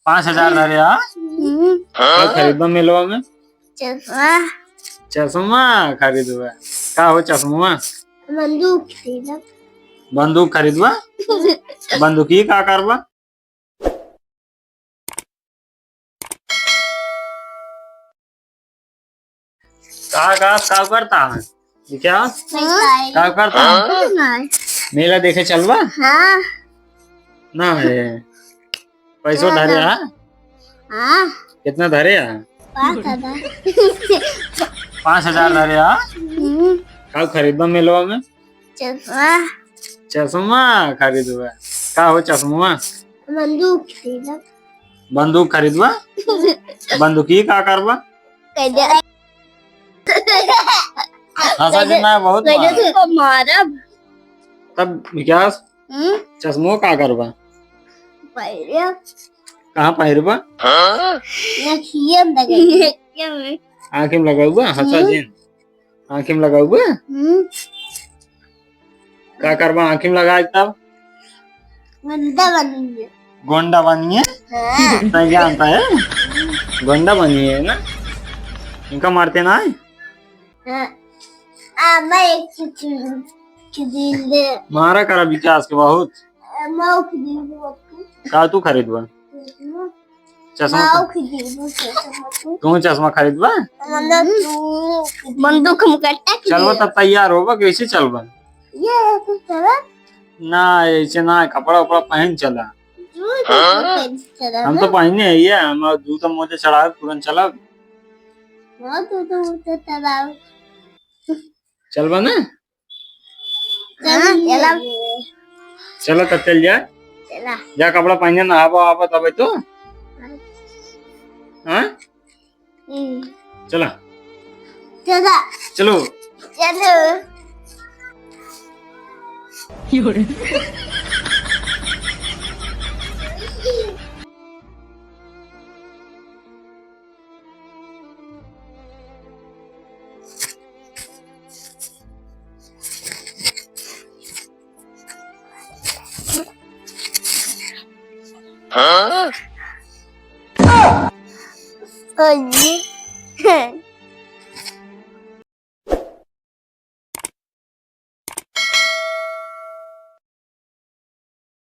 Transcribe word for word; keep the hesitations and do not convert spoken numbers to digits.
पाँच हजार धरे, हाँ? हम्म। का खरीदबा मेलवा में? चश्मा। चश्मा खरीदबा? का हो चश्मा? बंदूक खरीदब। बंदूक खरीदबा? बंदूकी का करबा? का, का, का करता है? ये क्या? पैसा है। का करता है? हाँ। मेला देखे चलबा? हाँ। ना है। पैसो ना, धरे ना। हाँ? हाँ। कितना धरे है? पाँच हजार। पाँच हजार धरे है? हम्म। का खरीदबा मेलवा में? चश्मा। चश्मा खरीदबा? का हो चश्मा? बंदूक खरीदब। बंदूक खरीदबा? बंदूकी का करबा? कैसे? हंसा जिन ना, बहुत कैसे मारा। तुमको मारब? तब विकास, हम्म? चश्मो का करबा? पहिरे। कहाँ पहिरबा? नथिया में लगे। नथिया में। आँखी में लगौबा? हंसा हम्म। जिन। आँखी में लगौबा? हम्म। का करबा आँखी में लगा के तब? गोंडा बनिए। गोंडा बनिए? हाँ। तै जानता है? गोंडा बनिए ना? इनका मारते ना है? हाँ। आ, मैं एक चीज खरीद ले। मारा करा विकास के बहुत। आ, मैं खरीद ले। का तू खरीदबा? चश्मा। माँ खरीदबो, चश्मा तू। तू चश्मा खरीदबा? मतलब तू खरीदबो। बंदूक हम कट्टा खरीदबो। चलबा तब तैयार होबा, कैसे चलबा? ये तो चला। ना, ऐसे ना, कपड़ा उपड़ा पहन चला। जूता हाँ? पहन चला हम ना। तो पहने है ये, हम जूता मोजा चढ़ा के तुरंत चलब। हाँ, जूता मोजा चढ़ा। चलबा ना? हाँ, चला। चला तब चल जा। चला। जा कपड़ा पहन, नहाबा आबा तबे तो। हाँ। हाँ? हम्म। चला। चला। चलो। चलो। हाँ? हाँ जी।